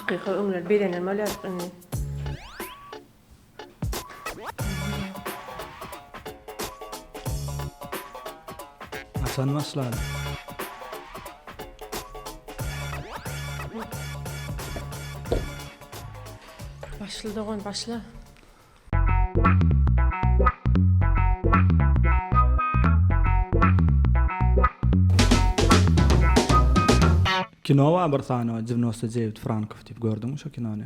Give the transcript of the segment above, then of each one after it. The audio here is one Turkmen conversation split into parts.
Hakyky öňler bezenen bolýardyk indi. Haçan başlady? Başla dogan başla. Kino bar bir sany 99 frankow diýip gördüňmi şo kinony?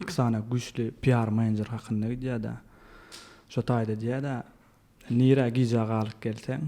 Iki sany güýçli PR menejer hakynda gidýär-de. Şo taýda diýýär-de, nirä gijä galyp gelseň.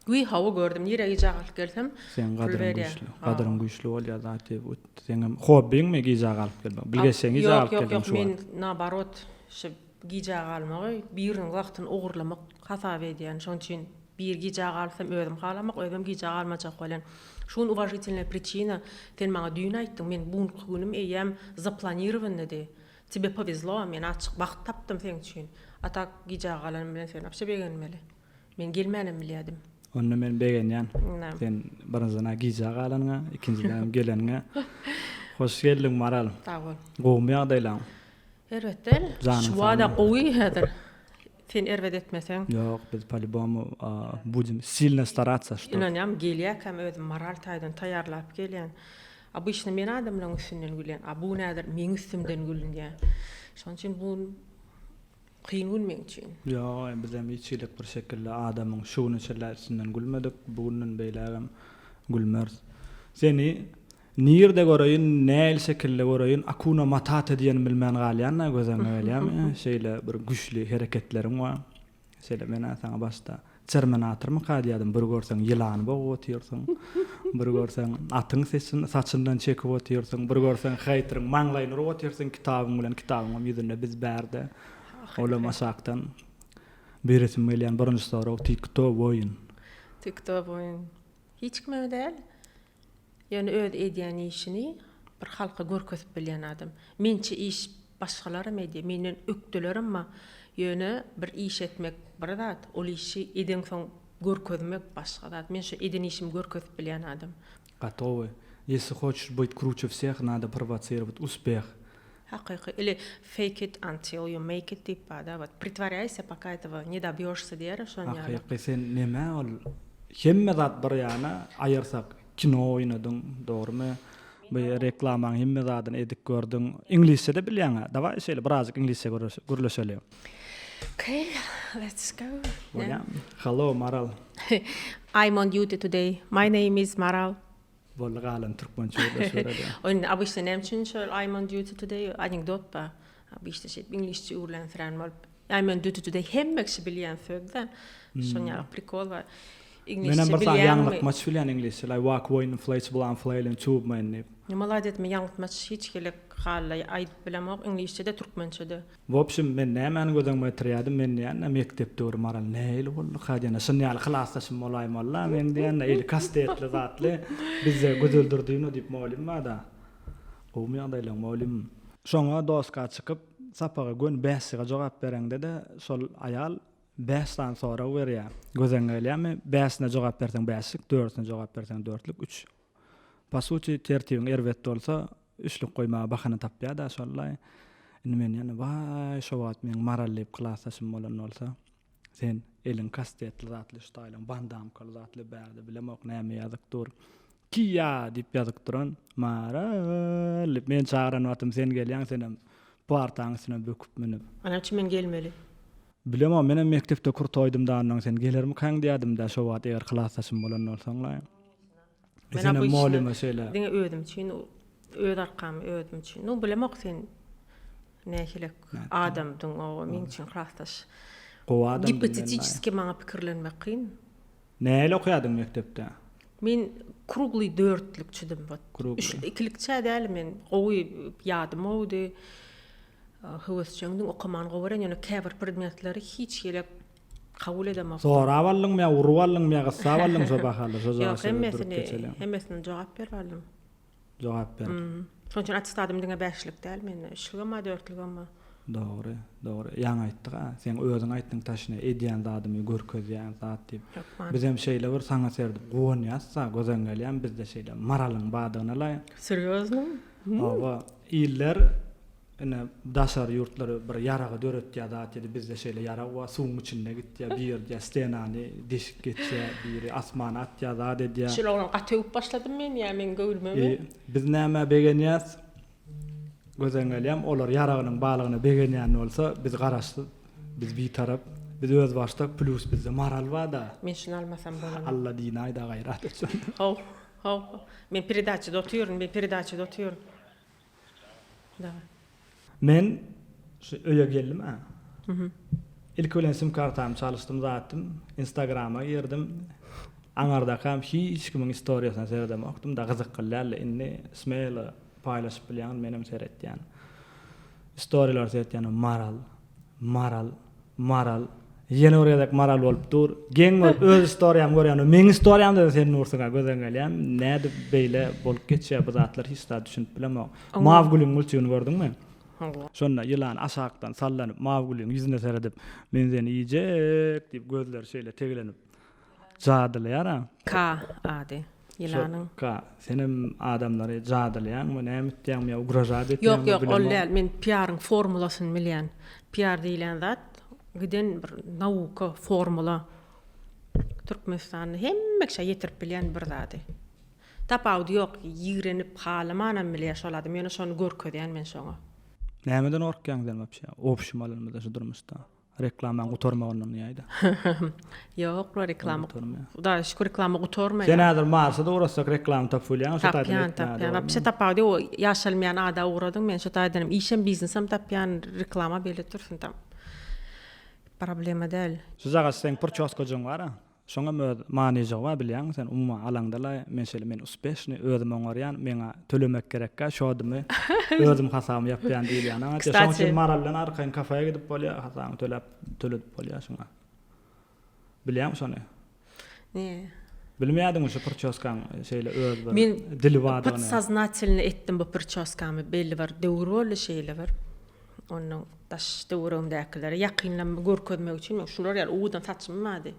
Wiý hawa gördüm nirä gijä galyp gelsem Seň gadyryň güýçli. Gadyryň güýçli bolýar zat diýip. Seňem hobbiňmi gijä galyp gelmek? Bilgeşleýin gijä galyp geldiň şu wagt. Ýok ýok men naobarot şu gijä galmagy biriniň wagtyny ogurlamak hasap edýän. Şonuň üçin bir gijä galsam özüm halamok, özüm gijä galmajak bolýan. Şu gün uwažitelnaýa pričina, sen maňa düýn aýtdyň, men bu günki günüm eýýäm zaplanirowanydy. Tebe powezlo, men açyk bagt tapdym seň üçin. A tak gijä galanym bilen sen wapşe begenmeli. Men gelmänem bilýädim. Onda men begenýän. Sen birinjiden-ä gijä galanyňa, ikinjidenem geleniňe. Hoş geldiň Maral. Sag bol. Gowumy ýagdaýlaň? Erbet däl. Şu wada gowy häzir. Sen erbet etmeseň. Ýok, biz po-lýubomu budem silno starаться, ştob. Ynanýam, gelýärkäm özüm moral taýdan taýýarlap gelýän. Obyçno men adamlaryň üstünden gülýän, a bu gün häzir meň üstümden gülünýär. Şonuň üçin bu gün kyn gün meň üçin. Ýok, bizem hiç hili bir şekilde adamyň şu güne çenli üstünden gülmedik, bu günden beýlägem gülmeris. Seni Nirde göreýin, nähili şekilde göreýin, Akuna Matata diýenimi bilmän galýan-da, göz öňüňe gelýärmi? Şeýle bir güýçli hereketleriň bar. Şeýle men-ä saňa başda Terminatormyka diýýärdim, bir görseň ýylany bogup otyrsyň, bir görseň atyň seçin, saçyndan çekip otyrsyň, bir görseň heýteriň maňlaýyny urup otyrsyň kitabyň bilen, kitabyňam ýüzünde biz bärde. Olam aşakdan beresim gelýän birinji sorag, ty kto woýun? Ty kto woýun? Hiç kimem däl. Ýöne öz edýän işini bir halka görkezip bilýän adam. Mençe iş başgalaram edýär, menden ökdelerem bar. Ýöne bir iş etmek bir zat, ol işi edeňsoň görkezmek başga zat. Men şu eden işimi görkezip bilýän adam. Gaty gowy. Ýesli hoçeş byt kruçe wseh nada prowosirowat uspeh. Hakyky ili fake it until you make it diýip barda wot pritwarýaýsa poka этого ne dobýoşsa diýer şon ýaly. Hakyky sen neme ol hemme zat bir ýana aýyrsak kino oýnadyň dogrymy bu reklamaň hemme zadyny edip gördüň iňlisçede bilýäňä dawaý şeýle birazjyk iňlisçe gürleşeli. Okay let's go. Bolýamy hello Maral. I'm on duty today my name is Maral. Boldy galany türkmençe gürleşibereli. Indi obyçny näme üçin şol I'm on duty today anekdot bar. Obyçny şeýdip iňlisçe öwrülensiren bolup I'm on duty today hemme kişi bilýän söz-de. Şoň ýaly prikol bar. Iňlisçe Menem bir sany ýaňlytmaç bilýän iňlisçe like walk way inflatable I'm flailing tube man diýip. Molades men ýaňlytmaç hiç hili hally aýdyp bilemok iňlisçe-de türkmençe-de. Wobşim men nämäni göz öňüme getirýärdim men diýýän-de mekdep döwri maral nähili bolduka diýende şun ýaly klasdaşym bolaýmalyda meň diýende eli kastetli zatly bizde Gözel Durdynowa diýip mugallym barda gowumy ýagdaýlaň mugallym şoňa doska çykyp sapaga göni bäşlige jogap bereňde-de şol aýal bäş sany sorag berýär göz öňüňe gelýärmi bäşine jogap berseň bäşlik dördüsine jogap berseň dörtlük üç Po suti tertibiň erbet bolsa üçlük goýmaga bahana tapýada şollaý. Indi men ýene waý şo wagt meň Maral diýip klasdaşym bolan bolsa sen eliň kastetli zatly şu taýlaň bandamkaly zatly bärde bilemok näme ýazyk dur. Kiýa diýip ýazyk duran Maral diýip meni çagyran wagtym sen gelýäň senem partaň üstüne böküp münüp. A näme üçin men gelmeli? Bilemok menem mekdepde krutoýdym da onnoň sen gelermikäň diýädim-dä şo wagt eger klasdaşym bolan bolsaňlaý. Men Senem molyma şeýle. Diňe özüm üçin, öz arkamy özüm üçin. Nu bilemok sen nähili adamdyň, o meň üçin klasdaş. Gowy adam. Gipotetiçeski maňa pikirlenmek kyn. Nähili okaýardyň mekdepde? Men kruglyý dörtlükçidim. Üç ikilikçä däl men. Gowy ýadym gowudy. Höwesjeňdim, okamany gowy görýän, ýöne käbir predmetleri hiç hili Kabul edemok. Sorap aldyňmy ýa urup aldyňmy ýa gyssap aldyňmy şo bahaly şo Ýok hemmesini hemmesini jogap berip aldym. Jogap berip. Şonuň üçin attestadym diňe bäşlik däl mende üçlügem bar dörtlügem bar. Dogry dogry ýaňy aýtdyk-a seň özüň aýtdyň taşyna edýän zadymy görkezýän zat diýip. Hökman. Bizem şeýle bir saňa serdip guwanýas-da göz öňüňe gelýämi bizde şeýle maralyň bardygyna laý. Serýozno? Hawa, iller ine daşary ýurtlar bir ýaragy döretýär zat ýa-da bizde şeýle ýarag bar, suwuň içinde gitýär, biri diýýär stenany deşip geçýär, biri asmana atýar, zat edýär. Şul oglan gaty öwüp başladym men ýa meň göwnümemi? I biz nämä begenýäs? Gözeň gelýäm, olar ýaragynyň balygyna begenýän bolsa, biz garaşsyz, biz bitarap, biz özbaşdak, plýus bizde moral bar-da. Men şuny almasam bolanok. Alla diýnaý-da gaýrat et şonda. How, how. Men peredaçada otyryn, men peredaçada otyryn. Daway. Men şu öýe geldim-ä. Ilki bilen sim kartamy çalyşdym zatdym, instagrama girdim. Aňardakam hiç kimiň istoriýasyna seredemokdym-da, gyzykly däldi. Indi smelo paýlaşyp bilýäňiz, menem seretýän. Istoriýalary seretýän, Maral, Maral, Maral. Ýene bir gezek Maral bolup dur. Geň bolup öz istoriýamy görýän. Meň istoriýamda-da sen dursuň-a gözeň gelýän. Nädip beýle bolup geçýär bu zatlar hiç zat düşünip bilemok. Mawgülüň multigini gördüňmi? Hawa. Şonda ýylan aşakdan sallanyp Mawgülüň ýüzüne seredip, Men seni iýjek diýip gözleri şeýle tegelenip jadylaýar-a. Ka ady ýylanyň. Ka, senem adamlary jadylaýaňmy, näme etýäňmi ýa ugražat etýäňmi bilemok. Ýok, ýok, ol däl. Men piaryň formulasyny bilýän. Piar diýilýän zat giden bir nauka, formula. Türkmenistanda hemme kişä ýetirip bilýän bir zady. Tapawudy ýok, ýigrenip, halamanam bilýär şol adam, ýöne şony görkezýän men şoňa. Nämeden gorkýaň sen wapşe, obşim alanymyzda şu durmuşda? Reklamaň gutarmagyndan ýaýda. Ýok, reklama. Hudaýa şükür reklama gutarmaýar. Sen häzir Marsa-da ugrasak reklama tapyp bilýäňmi şo taýdan Tapýan, tapýan. Wapşe tapawudy ýok. Ýaşalmaýan ada ugradyň men şo taýdanam işem biznesem tapýan, reklama beýle dursun tam. Problema däl. Şujagaz seň prçoskajygyň bar-a. Şoňam öz manyjygy bar bilýäňmi sen umuman alaňda-la men şeýle men uspeşnyý özüm oňarýan meňa tölemek gerekkä şodymy özüm hasabymy ýapýan diýilýän aňa şoň üçin maral bilen arkaýyn kafeýa gidip bolýa hasabyňy töläp töledip bolýa şoňa bilýäňmi şony Ne bilmeýädiňmi şu prçoskaň şeýle öz bir dili bardygyny Men podsoznatelno etdim bu prçoskamy belli bir döwür boldy şeýle bir Ondan daş töweregimdäkilere ýakynlaryma görkezmek üçin men şular ýaly owadan saçym bardy.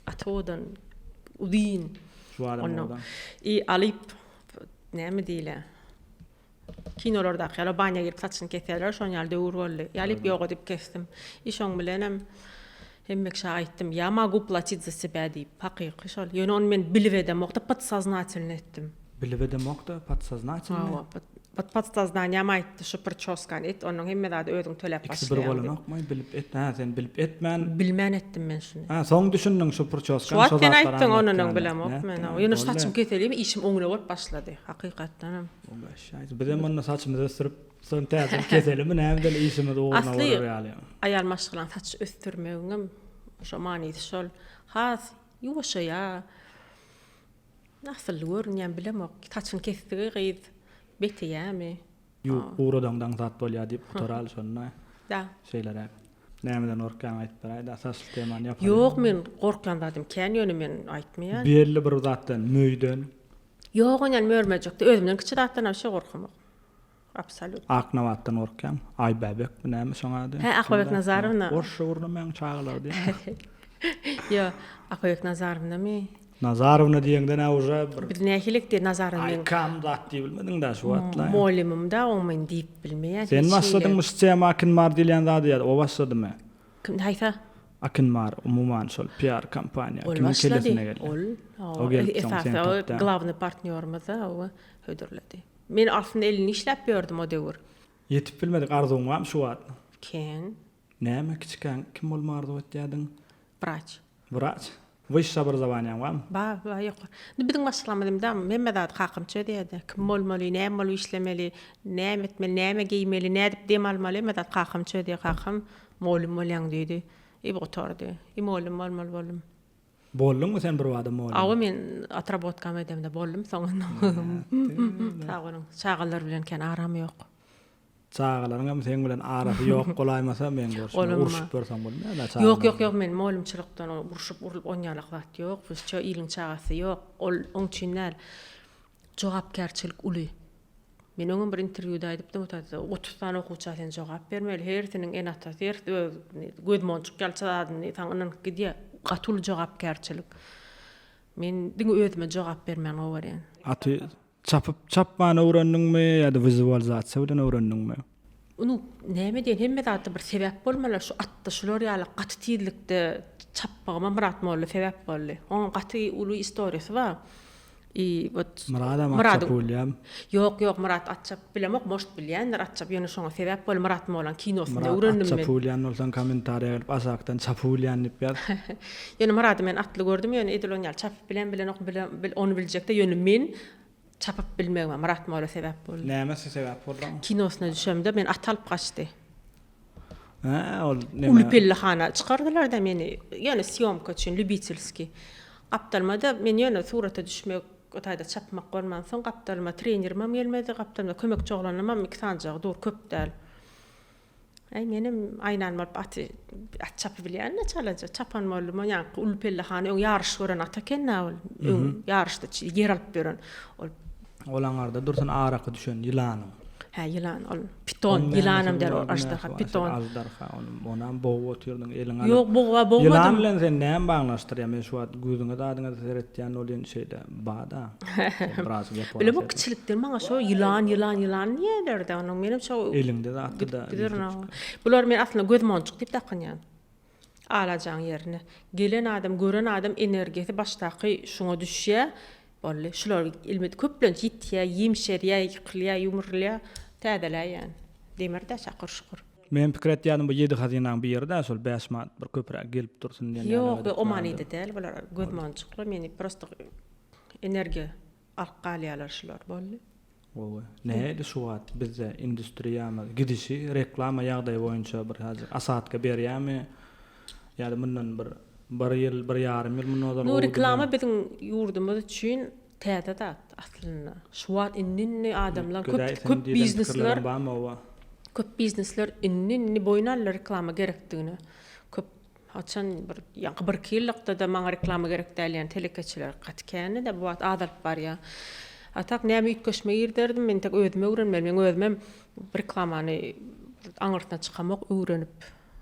Gaty owadan, uzyn. Şu adam owadan. I alyp näme diýilýär? Kinolardaky ýaly banýa girip saçyny kesýärler, şonuň ýaly döwür boldy. Alyp ýok edip kesdim. I şoň bilenem hemme kişä aýtdym, ýa mogu platit za sebä diýip. Hakyky şol. Ýöne ony men bilip edemokda, podsoznatelno etdim. Bilip edemokda, podsoznatelno? Hawa, Podsoznaniýam aýtdy şu prçoskany et onnoň hemme zady özüň töläp İkisi bir başlaýaň diýip. bolanokmy bilip et hä sen bilip etmän. Bilmän etdim men şuny. Hä soň düşündiň şu Şu prçoskany wagt şo sen zatlary aýtdyň ondan öň aňlatýanyny. bilemok men Nätdiň ýöne şu boldy. saçym keselimi işim oňuna bolup başlady hakykatdanam. Bizem onda saçymyzy ösdürip soň täzeden keselimi näme edeli işimiz ugruna Asly bolar ýaly. aýal maşgalaň saç ösdürmegiňem şo manysy şol has ýuwaşaýa Asylly görünýän bilemok. Saçyny kesdigi gyz beteýämi? Ýuwup guradaňda aňsat bolýar diýip gutaraly şonda. Da. Şeýleräk. Nämeden gorkýaň aýdyp beräýdä saçly temany ýapaly. Ýok men gorkýan zadym kän ýöne men aýtmaýan. Belli bir zatdan möýden. Ýok onýan mör-möjekde özümden kiçi zatdan wapşe gorkamok. Absolýut. Aknabatdan gorkýaň. Aýbäbekmi näme şoň ady? Hä, Akbäbek Nazarowna. Orsça gürlemäň çagalar diýýän. Ýo, Akbäbek Nazarownamy? Nazarowna diýeňde nä uje bir. Biz nähilidik Nazarowna meň. Aýkam zat diýip bilmediň-dä şu wagtlaý. Molymym-da oň men diýip bilmeýän. Sen başladyňmy şu tema Akinmar diýilýän zady ýa o başladymy? Kim haýsa? Akinmar umuman şol PR kompaniýa Ol kimiň başlady. kellesine geldi? Ol. O gelip soň sen Esasy o tapdyaň. glawnyý partnýorymyz-da o hödürledi. Men aslynda elini işläp ýördüm o döwür. Ýetip bilmedik arzuwyň barmy şu wagt? Kän. Näme kiçikäň kim bolmagy arzuw etýärdiň? Wraç. Wraç? Wyşşa obrazowaniýaň barmy? Bar, bar, ýok. Indi biziň maşgalamyz indi hemme zady kakam çözýärdi. Kim bolmaly, näme bolup işlemeli, näme etmeli, näme geýmeli, nädip dem almaly hemme zady kakam çözýär. Kakam mugallym bolýaň diýdi. I gutardy. I mugallym bolmaly boldum. Bolduňmy sen bir bada mugallym? Hawa men otrabotkamy edemde boldum soňundan. Sag boluň. Çagalar bilen kän aram ýok. Çagalaryňam seň bilen arasy ýok bolaýmasa meň görşüme urşup görseň bolmaýar-da çagalar. Ýok ýok ýok men mugallymçylykdan urşup urulyp onýalak zat ýok. Wysço iliň çagasy ýok. Ol oň üçin däl. Jogapkärçilik uly. Men öňem bir interwýuda aýdypdym, 30 sany okuwça sen jogap bermeli, hersiniň ene-atasy, hersi öz gözmonjuk ýalyça zadyny saňa ynanyp gidýär. Gaty uly jogapkärçilik. Men diňe özüme jogap bermäni gowy görýän. Aty. Çapyp çapman öwrendiňmi ýa-da wizualizasiýa bilen öwrendiňmi? Nu, näme diýen, hemme zatda bir sebäp bolmaly, şu atda şular ýaly gaty tizlikde çapmagyma Myrat molla sebäp boldy. Oňam gaty uly istoriýasy bar. I wot Myradam at çapyp bilýämi? Ýok, ýok, Myrat at çapyp bilemok, может bilýändir at çapyp, ýöne şoňa sebäp boldy, Myrat mollaň kinosynda Myrat at öwrendim men. çapyp bilýän bolsaň kommentariýa gelip aşakdan çapyp bilýän diýip ýaz. Ýöne Myrady men atly gördüm, ýöne edil on ýaly çapyp bilen bilenok, bil ony biljekde, ýöne men çapyp bilmegime Myrat molla sebäp boldy. Nämesi sebäp boldy oňa? Kinosyna düşemde meni at alyp gaçdy. Hä, ol neme? Uly pellehana çykardylar-da meni, ýöne sýomka üçin, lýubitelskiý. Gapdalyma-da men ýöne surata düşmek, o taýda çapmak bolmansoň, gapdalyma trenerimem gelmedi, gapdalymda kömekçi oglanymam iki sanjygy dur, köp däl. Äý, menem aýnan bolup aty, at çapybilýän-dä çalaja. Çapan boldum. O ýaňky uly pellehana öň ýaryş gören at eken-dä ol. Öň ýaryşda ýer alyp ýören. Ol. Ol aňarda dursun araky düşen ýylanyň. Hä, ýylan ol. Piton, ýylanam däl ol, aždarha, piton. Aždarha, ony, onam bogup otyrdyň, eliňe alyp. Ýok, boguba bogmadym. Ýylan bilen seni näme baglanyşdyrýar? Men şu wagt gözüňe zadyňa seretýän bolýan şeýle bada. Biraz gep Bilemok, kiçilikden maňa şo ýylan, ýylan, ýylan diýerlerdi. Onuň menem şo Eliňde zatdy-da. Bular men aslynda gözmonjuk diýip dakynýan. Alajaň ýerine. Gelen adam, gören adam energiýasy başdaky şuňa düşýär. Boldy. Şular ilmedi köplenç ýitýär, ýemşerýär, ýykylýar, ýumrulýar, täzeläýýän. Demir-dä şakyr-şukur. Men pikir etýärdim bu ýedi hazynaň biri-dä şol bäş manat bir köpräk gelip dursun diýen ýaly Ýok, ýok o manyda däl bular gözmonjuklar meni prosto energiýa alyp galýarlar şular boldy. Gowy. Nähili şu wagt bizde industriýamyz gidişi reklama ýagdaýy boýunça bir häzir asadka berýärmi ýa-da mundan bir bir ýyl bir ýarym ýyl mundan ozal Nu reklama biziň ýurdumyz üçin täze zat aslynda. Şu wagt indi indi adamlar köp köp biznesler köp biznesler indi indi boýun aldy reklama gerekdigine. Köp Haçan bir ýaňky birki ýyllykda-da maňa reklama gerek däl diýen telekeçiler gaty kändi-de, bu wagt azalyp barýar. A tak näme üýtgeşme girizerdim, men tek özüm öwrenmeli. Meň özümem reklamany aňyrsyna çykamok, öwrenip,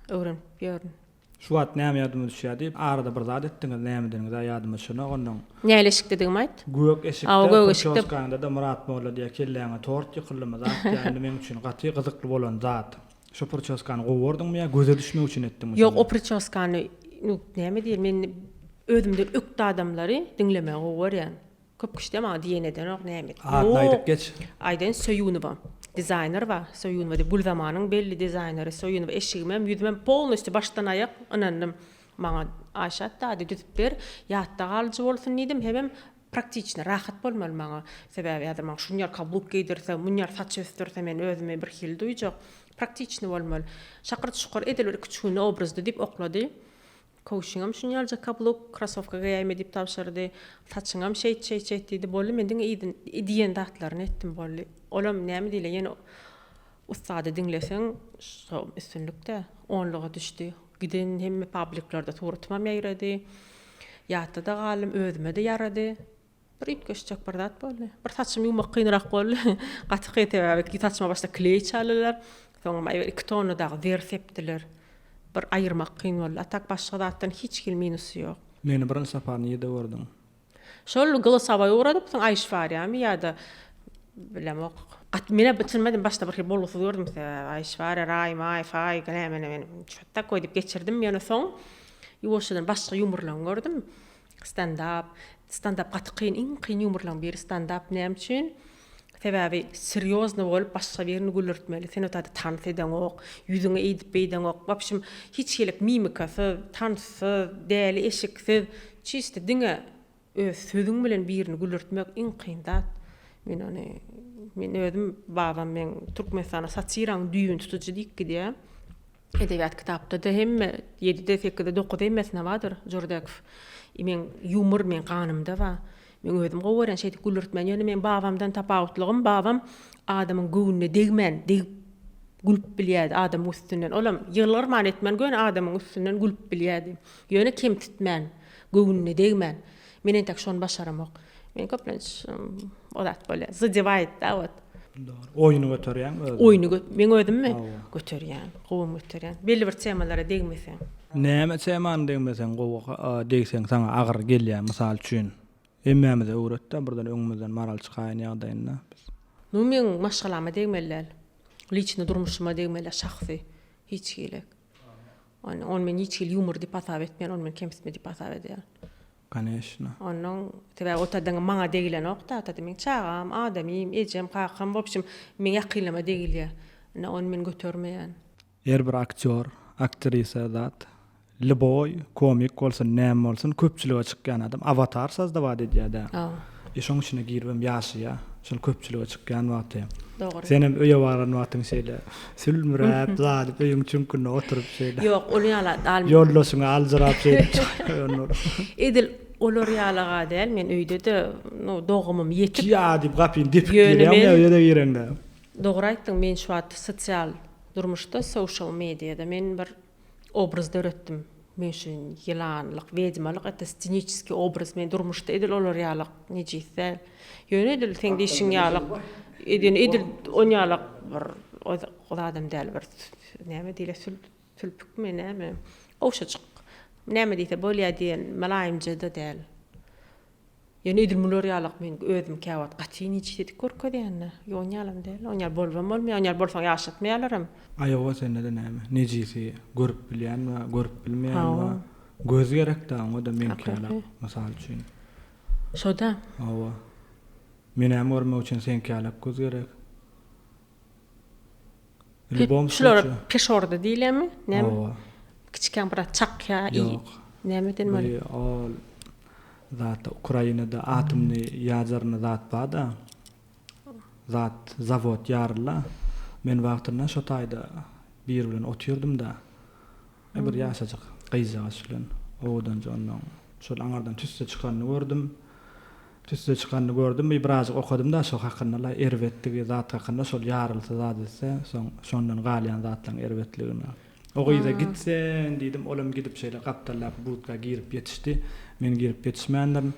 öwrenip ýörün. Şu wagt näme ýadyma düşýär diýip, arada bir zat etdiňiz, nämedeniňiz-ä ýadyma düşenok onnoň. Näl eşikdedigimi aýt. Gök eşikde, prçoskaňda-da Myrat molla diýýär, kelläňe tort ýykyldymy zat diýýär, indi meň üçin gaty gyzykly bolan zat. Şo priçoskany gowy gördüňmi ýa göze düşmek üçin etdiňmi şony? Ýok o priçoskany nu näme diýeli men özümden ökde adamlary diňlemegi gowy görýän. Köp kişide maňa diýen edenok näme et. Adyny aýdyp geç. Aýdaýyn Söýünowa. Dizaýner bar Söýünowa diýip Gülzamanyň belli dizaýneri Söýünowa eşigimem ýüzümem polnostýu başdan aýak ynandym. Maňa Aýşat dady düzüp ber ýatda galyjy bolsun diýdim hemem Praktiçny, rahat bolmaly maňa. Sebäbi häzir maňa şuny ýaly kabluk geýdirse, muny ýaly saç ösdürse men özümi birhili duýjak. Praktiçny bolmaly. Şakyr-şukur edil bir iki-üç günde obrazdy diýip oklady. Köwşüňem şuny ýalyja kabluk, krosowka geýäýme diýip tabşyrdy. Saçyňam şeýt, şeýt, şeýt diýdi. Boldy, men diňe yzyn diýen zatlaryny etdim boldy. Olam näme diýle ýene ussady diňleseň şo üstünlik-dä. Onluga düşdi. Giden hemme pabliklerde suratymam ýaýrady. Ýatda-da galdym, özüme-de ýarady. Bir üýtgeşjek bir zat boldy. Bir saçymy ýuwmak kynrak boldy. Gaty kyn sebäbi saçyma başda kleý çaldylar. Soňam aý iki tonna dagy zer sepdiler. Bir aýyrmak kyn boldy. A tak başga zatdan hiç hili minusy ýok. Meni birinji sapar nirde gördüň? Şol golosowoý ugradypsyň Aýşwarýamy ýa-da bilemok. Gaty menä bitirmedim başda bir hili bolgusyz gördüm sebäbi Aýşwarýa raý maý faý näme men ço takoý diýip geçirdim ýöne soň ýuwaşjadan başga ýumurlaň gördüm. Stendap stendap gaty kyn iň kyn ýumurlaň biri stendap näme üçin sebäbi serýozny bolup başga birini güldürtmeli sen o taýda tans edeňok ýüzüňi eýdip beýdeňok wapşim hiç hili mimikasyz tanssyz däli eşiksiz Çisto diňe öz sözüň bilen birini güldürtmek iň kyn zat. Men ony men özüm babam meň Türkmenistanda satiraň düýbüni tutujy diýip gidýär. Edebiýat kitapda-da hemme ýedide, sekizde, dokuzda hemmesinde bardyr Jurdekow. I meň ýumor meň ganymda bar. Men özüm gowy görýän şeýdip güldürtmäni. Ýöne meň babamdan tapawutlygym babam adamyň göwnüne degmän, degip gülüp bilýärdi adamyň üstünden. Olam ýylgyrman etmän göni adamyň üstünden gülüp bilýärdi. Ýöne kemsitmän, göwnüne degmän. Men entek şony başaramok. Men köplenç o zat bolýar. Zadewает da wot. Dogry. Oýny göterýäňmi özüň? Oýny gö meň özümmi? Göterýän. Gowam göterýän. Belli bir temalara degmeseň. Näme temany degmeseň gowy degseň saňa agyr gelýär mysal üçin. Hemmämize öwret-dä birden öňümizden maral çykaýan ýagdaýynda biz. Nu meň maşgalama degmeli däl. Liçny durmuşyma degmeli däl şahsy hiç hili. Ony ony men hiç hili ýumor diýip hasap etmeýän ony men kemsitme diýip hasap edýän. Koneşno. Onnoň sebäbi o taýdan maňa degilenok-da, o taýda meň çagam, adamym, ejem, kakam, w obşem, meň ýakynlaryma degilýär. Ine, ony men götermeýän. Her bir aktýor, aktrisa zat, lýuboý, komik bolsun, näme bolsun, köpçülige çykýan adam awatar sozdawat edýär-dä. I şoň içine giribem ýaşaýar, şol köpçülige çykýan wagty. Dogry. Senem öýe baran wagtyň şeýle sülmüräp, zadyp öýüň çüňkünde oturyp şeýle. Ýok, ol ýala dal. Ýoldaşyňa aljyrap şeýdip çykaýan bolup. Edil olar ýalaga däl, men öýde-de, nu, dogumym ýetik. Ýa diýip gapyny depip girýäň ýa öýe-de gireňde. Dogry aýtdyň, men şu wagt sosial durmuşda, social mediada men bir obraz döretdim. Men üçin ýylanlyk, wedmalyk это scenический obraz. Men durmuşda edil olar ýalak nejis däl. Ýöne edil seň diýşiň ýalak, ýöne edil on ýalak bir o zadam däl bir näme diýilýär sül sülpükmi näme gowşajyk näme diýse bolýa diýen mylaýymja-da däl. Ýöne edil mular ýalak men özüm käwagt gaty nejis edip görkezýän-dä. Ýok onýalam däl. Onýal bolubam bolmaýar. Onýal bolsaň ýaşatmaýarlaram. Aýowa sende-de näme, nejisi görüp bilýän bar, görüp bilmeýän bar. Göz gerek-dä oňa-da meňki ýalak, mysal üçin. Şo-da. Hawa. Menem görmek üçin seňki ýalak göz gerek. Lýubom Şulara peşorda diýilýärmi? Näme? Hawa. Kiçikäň biraz çakýar. Ýok. Nämeden bolýar? Bu ol zatda Ukrainada atomny ýaderny zat bar-da. Zat zawod ýaryla. Men wagtynda şo taýda biri bilen otyrdym-da. Bir ýaşajyk gyzjagaz bilen owadanja onnoň şol aňardan tüsse çykanyny gördüm. Tüsse çykanyny gördüm bir birazjyk okadym da şo hakynda la erbetdigi zat hakynda şol ýarylsa zat etse soň şondan galýan zatlaryň erbetligini. O gyza git sen diýdim olam gidip şeýle gapdaldaky budka girip ýetişdi. Men girip ýetişmändirin.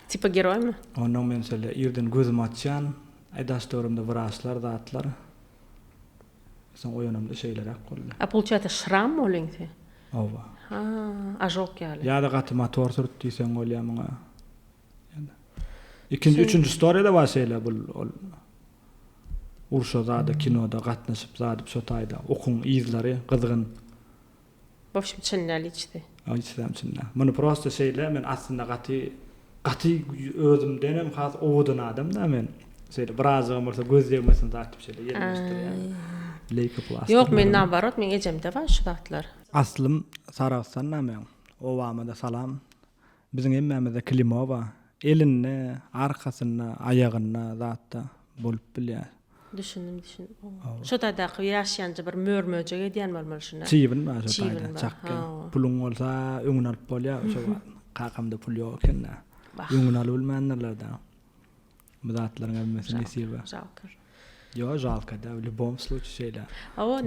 Tipa geroýmy? Onnoň men şeýle irden gözümi açýan aý daş töweregimde wraçlar zatlar. Soň oýanamda şeýleräk boldy. A получается şram ol eňse? Hawa. Ha, ojog ýaly. Ýa-da gaty motor sürüp diýseň bolýar muňa. Ýa-da. Ikinji, üçünji storiýada bar şeýle bul ol urşa zada kinoda gatnaşyp zadyp şo taýda okuň yzlary gyzgyn. Wobşem çyn däl içdi. A içsem çyn däl. Muny prosta şeýle men aslynda gaty gaty özümdenem has owadan adam da men. Şeýle birazjygam bolsa göz degmesin zat diýip şeýle ýelmeşdirýän. Leýkoplast. Ýok men naobarot meň ejemde bar şu zatlar. Aslym Sarahsdan da meň. Obamada salam. Biziň hemmämizde klimowa. Elinde, arkasynda, aýagynda zatda bolup bilýär. Düşündim, düşündim. Şo taýdaky ýaşaýanja bir mör-möjek edýän bolmaly şunda. Çybyn bar şo taýda, çakýan. Puluň bolsa öňüni alyp bolýar. Şo wagt kakamda pul ýok eken-dä. Öňüni alybilmändirler-dä. Bu zatlaryň hemmesi nesibe. Žalko. Ýok, žalko däl, w lýubom sluçi şeýle.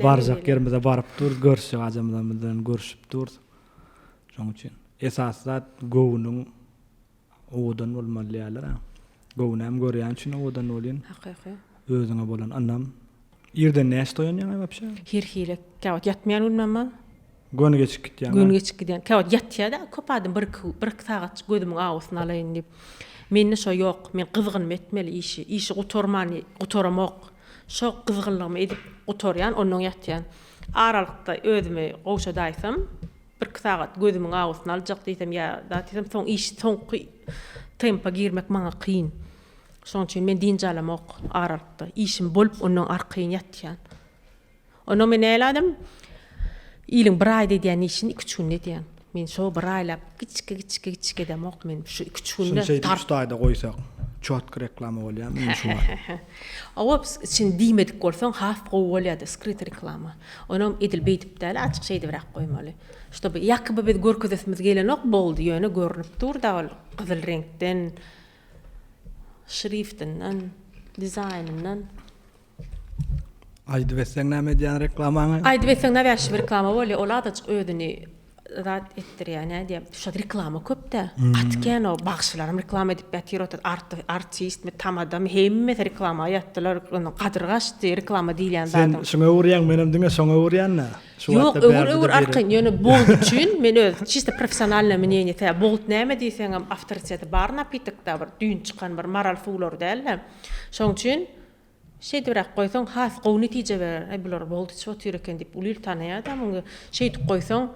Barjak ýerimize baryp durus, görüşjek adamlarymyz bilen görüşüp durus. Şonuň üçin esasy zat göwnüň owadan bolmaly diýýärler-ä. Göwnäm görýän üçin owadan bolýan. Hakyky. Özüňe bolan ynam. Irden näçde oýanýaň wapşe? Her hili. Käwagt ýatmaýan günüm bar. Göni geçip gitýäň. Göni geçip gidýän. Käwagt ýatýar-da, köp adam bir-iki, bir-iki sagatjyk gözümiň awusyny alaýyn diýip. Mende şo ýok. Men gyzgynymy etmeli işi. Işi gutarman, gutaramok. Şo gyzgynlygymy edip gutarýan, onnoň ýatýan. Aralykda özümi gowşadaýsam, birki sagat gözümiň awusyny aljak diýsem ýa zat diýsem, soň iş soňky tempa girmek maňa kyn. Şonuň üçin men dynç alamok aralykda. Işim bolup ondan arkaýyn ýatýan. Ondan men nähili adam? Iliň bir aýda edýän işini iki-üç günde edýän. Men şo bir aýlap giçki-giçki giçki edemok men. Şu iki-üç günde. Şuny şeýdip üç aýda goýsak, çotky reklama bolýarmy indi şu wagt? Hawa, içini diýmedik bolsaň has gowy bolýardy skryt reklama. Onam edil beýdip däl, açyk şeýdibräk goýmaly. Ştoby ýakoby biz görkezesimiz gelenok boldy, ýöne görnüp dur-da ol gyzyl reňkden, şriftinden, dizaýnyndan. Aýdyp etseň näme edýäň reklamaňy? Aýdyp etseň nawýazçiwy reklama bolýar, ol azajyk özüni. zat etdirýär, näme diýýär, şu reklama köp-dä. Gaty kän o bagşylaram reklama edip ýatyr, ot artistmi, tamadamy hemmesi reklama ýatdylar, onuň gadyry gaçdy reklama diýilýän zadyň. Sen şuňa öwürýäň, menem diňe şoňa öwürýän-dä. Şu Ýok, wagtda öwür öwür arkaýyn, ýöne Bolt üçin men öz çisto professionalnyý mneniýe, sebäbi Bolt näme diýseňem awtoriteti bar napitokda bir düýn çykan bir maral suwlary däl-de. Şoň üçin Şeýdibräk goýsaň has gowy netije berer. Aý bular bolt içip otyr eken diýip uly il tanaýada muny. Şeýdip goýsaň,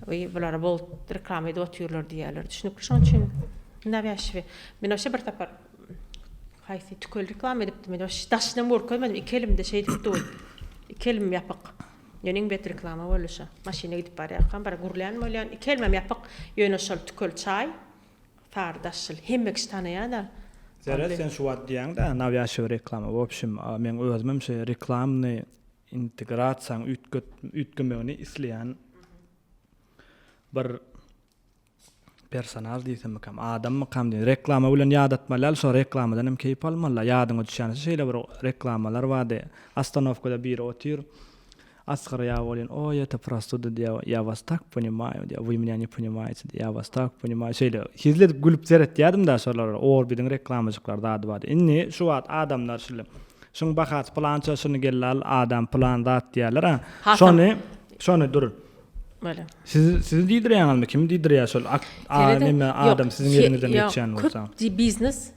Wiý bulara bolt reklama edip otyrlar diýerler. Düşnükli şoň üçin nawýaşiwi. Men wapşe bir sapar haýsy tükel reklama edipdim. Men wapşe daşynam görkezmedim. Iki elimde şeýdip dur. Iki elim ýapyk. Ýöne iň bet reklama boldy şo. Maşynda gidip barýarkam bir gürlän bolýan. Iki elimem ýapyk. Ýöne şol tükel çaý. Sary daşyl. Hemme kişi tanaýada. Seret sen şu wagt diýýäňdä nawýaşiwi reklama w obşim meň özümem şu reklamny integrasiýaň üýtget üýtgemegini isleýän bir personaž diýsemmikam adammykam diýen reklama bilen ýadatmaly däl şo reklamadan hem keýp almalyda ýadyňa düşýän şeýle bir reklamalar bardy ostanowkada biri otyr Asgyrýar welin, Oý, это prostuda diýýär, ýa was tak ponimaýu diýýär, wy mnýa ne ponimaýete diýýär, ýa was tak ponimaýu. Şeýle hezil edip gülüp seretýärdim-dä şolara, Orbidiň reklamajyklary zady bardy. Indi şu wagt adamlar şeýle, şuň bahasy pylança, şuny gel al, adam pylan zat diýýärler-ä. Şony, şony dur. Bolýar. Siz, sizi diýdirýäňizmi, kimi diýdirýär şol ak, a, neme, adam siziň eliňizden geçýän bolsa? Köp biznes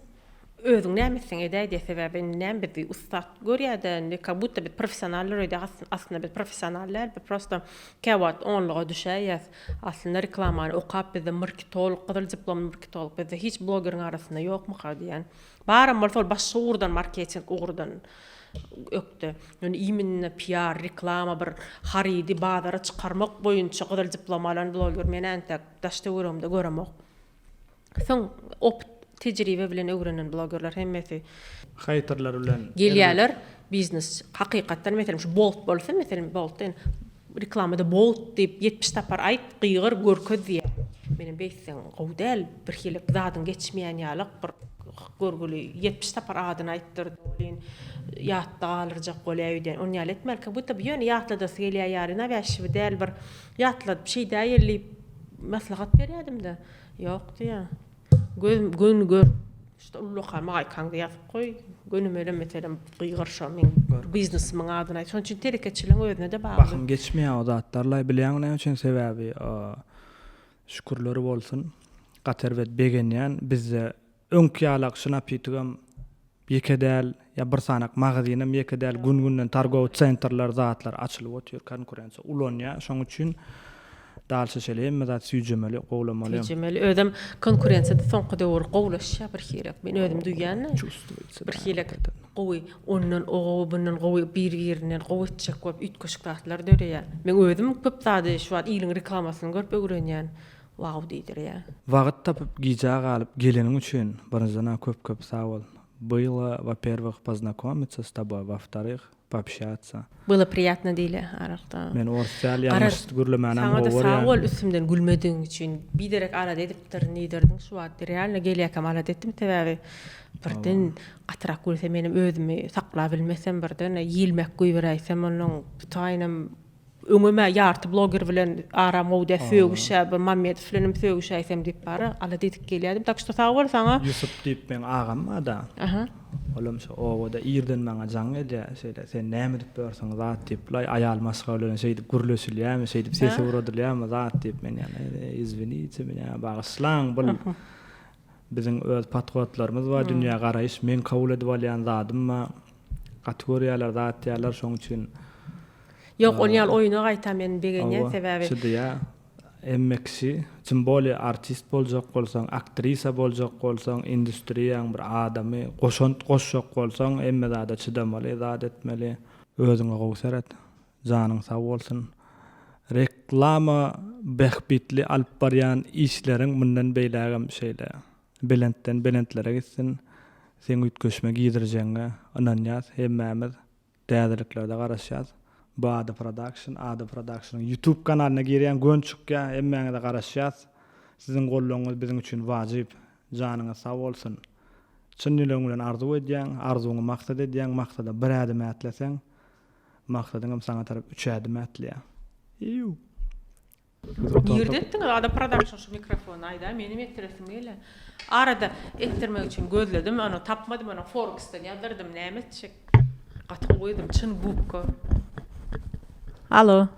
Özüň näme etseň edäý diýýär sebäbi indi näme bizi ussat görýädä indi как budto biz professionallar öýdýär aslynda biz professional däl biz prosto käwagt onluga düşäýýäs aslynda reklamany okap bizde marketolog gyzyl diplomly marketolog bizde hiç blogeriň arasynda ýokmyka diýýän baram bolsa ol başga ugurdan marketing ugurdan ökde ýöne iminna piar reklama bir harydy bazara çykarmak boýunça gyzyl diplom alan bloger men entek daş töweregimde göremok. Soň opyt, tejribe bilen öwrenen blogerler hemmesi. Haýterler bilen. Gelýärler biznes hakykatdan meselem şu bolt bolsa meselem boltda indi reklamada bolt diýip 70 sapar aýt gygyr görkez diýýär. Menem beýtseň gowy däl birhili zadyň geçmeýän ýalak bir görgüli 70 sapar adyny aýtdyrdy welin ýatda galdyrjak bolýar öýdýän. Ony ýaly etmeli как budto ýöne ýatladasy gelýär ýaly nawýaşiwi däl bir ýatladyp şeýdäýeli diýip maslahat berýädim-de. Ýok diýýär. Göz göni gör. Şuda ullakan maýkaňda ýazyp goý. Gönümelem meselem gygyr şo meň biznesimiň adyny aýt. Şonuň üçin telekeçiligiň özüne-de bagly. Bahym geçmeýär o zatlarlaý bilýäňmi näme üçin sebäbi şükürler bolsun gaty erbet begenýän bizde öňki ýalak şu napitigem Ýeke däl, ýa bir sanak magazynem ýeke däl, gün-günden targowy sentrler, zatlar açylyp otyr, konkurensiýa ulanýar. Şoň üçin dalşa şeýle hemme zat süýjemeli, gowlamaly. Süýjemeli. Özem konkurensiýada soňky döwür gowulaşýar birhili. Men özüm duýýan-da. Çувствуется. Birhili gowy, ondan o gowy, bundan gowy, bir-birinden gowy etjek bolup üýtgeşik zatlar döreýär. Men özüm köp zady şu wagt iliň reklamasyny görüp öwrenýän. Wow diýdirýär. Wagyt tapyp gijä galyp geleniň üçin birinjiden-ä köp köp sag bol. Bylo во первых poznakomиться s toboý во wtoryh poobşatsa. Bylo priýatno diýilýär aralykda. Men ors däl ýalňyş gürlemänem gowy görýän. Saňada sag bol üstümden gülmedigiň üçin. Biderek alada edipdirin diýdirdiň şu wagt realno gelýäkäm alada etdim sebäbi birden gatyrak gülse menem özümi saklabilmesem birden ýelmek goýberäýsem onnoň butaýynam Öňem-ä ýarty bloger bilen aram gowy däl sögüşýär, bir Mammedow bilenem sögüşäýsem diýip bara alada edip gelýärdim. Tak şto sag bol saňa. Ýusup diýip meň agam bar-da. Aha. Olam şo obada irden maňa jaň edýär, şeýle sen näme edip ýörsüň zat diýip, laý aýal maşgala bilen şeýdip gürleşilýärmi, şeýdip ses ugradylýarmy zat diýip, men ýa izwinite menä bagyşlaň bul biziň öz podhodlarymyz bar, dünýä garaýyş, meň kabul edip alýan zadym bar. Gaty görýärler zat diýýärler şoň üçin. Ýok ol ýaly oýuna gaýta men begenýän sebäbi. Çydaýa hemme kişi tym bolýa artist boljak bolsaň aktrisa boljak bolsaň industriýaň bir adamy goşant goşjak bolsaň hemme zada çydamaly zat etmeli. Özüňe gowy seret. Janyň sag bolsun. Reklama bähbitli alyp barýan işleriň mundan beýlägem şeýle belentden belentlere gitsin. Seň üýtgeşme gidirjegiňe ynanýas hemmämiz. Täzeliklerde garaşýas. Bu Ada Production, Ada Productionyň YouTube kanalyna girýäň gön çykýa hemmäňize garaşýas. Siziň goldawyňyz biziň üçin wajyp. Janyňyz sag bolsun. Çyn ýüregiň bilen arzuw edýäň, arzuwyňy maksat edýäň, maksada bir ädim ätleseň, maksadyňam saňa tarap üç ädim ätleýär. Iýu. Nirde etdiňiz Ada production şu mikrofony aýdaý menem etdiresim gelýär. Arada etdirmek üçin gözledim ony tapmadym ony Forbesden ýazdyrdym näme etjek. Gaty gowy edip çyn gubka. Alo.